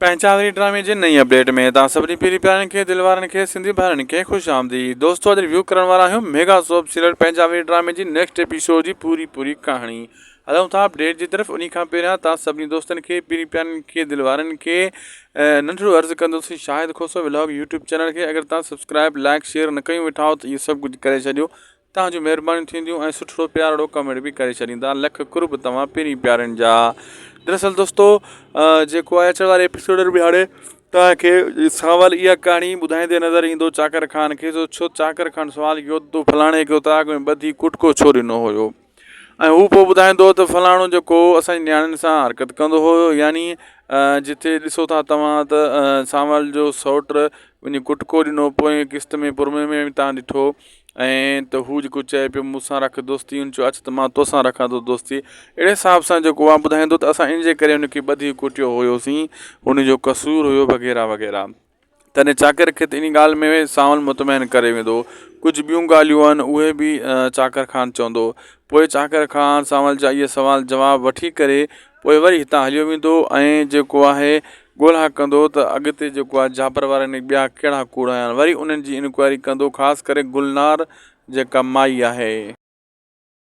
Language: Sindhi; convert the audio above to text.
پنهنجا وري ڊرامي جي نئين اپڊيٽ ۾ توهان سڀني پيري پيارن کي دل وارن کي سنڌي ڀائرن کي خوش آمديد دوستو اڄ ريويو ڪرڻ وارا آهيون ميگا سوپ سيريل پنهنجا وري ڊرامي جي نيڪسٽ ايپيسوڊ جي پوري پوري ڪهاڻي هلون ٿا اپڊيٽ جي طرف انهي کان پهريان توهان سڀني دوستن کي پيري پيارن کي دل وارن کي ننڍڙو عرض ڪندس Shahid Khoso vlog YouTube channel کي اگر توهان سبسڪرائب لائڪ شيئر نه ڪيون ويٺا آهيو ته اهو سڀ ڪجهه ڪري ڇڏيو توهان جون مهربانيون ٿينديون ۽ سٺڙو پيارڙو ڪمينٽ به ڪري ڇڏيندا لک قرب توهان پرين پيارن جا دراصل دوستو جيڪو آهي اچڻ واري ايپيسوڊ ۾ هاڻي توهان کي سانول اها ڪهاڻي ٻڌائيندي نظر ايندو چاڪر خان کي جو ڇو چاڪر خان سوال ڪيو تو فلاڻي کي اوطاق ۾ ٻڌي ڪٽڪو ڇو ڏنو هيو ۽ هو پوء ٻڌائيندو ته فلاڻو جيڪو اسان جي نياڻين سان حرڪت ڪندو هيو يعني جتي ڏسو ٿا توهان ته سانول جو سئوٽ وڃي ڪٽڪو ڏنو پوئين قسط ۾ پرمي ۾ به توهان ڏٺو ۽ ته هو جيڪو چئي پيو مون سان رک دوستي هن چيو اچ ته مان توسان رکان ٿو دوستي اهڙي حساب سان جيڪو آهي ٻڌائيندو ته اسان ان جي ڪري هن کي ٻڌي ڪٽيو هيوسين هن جو قصور هيو وغيره وغيره تڏهن چاڪر کي ته انهي ڳالهه ۾ سانول مطمئن ڪري ويندو. ڪجهه ٻيون ڳالهيون آهن اهي به چاڪر خان چوندو. پوء چاڪر خان سانول جا اهي سوال جواب وٺي ڪري پوء وري هتان هليو ويندو ۽ جيڪو آهي ڳولها ڪندو ته اڳتي جيڪو آهي جابر وارن ٻيا ڪهڙا ڪوڙ هنيا آهن وري انهن جي انڪوائري ڪندو خاص ڪري گلنار جيڪا مائي آهي.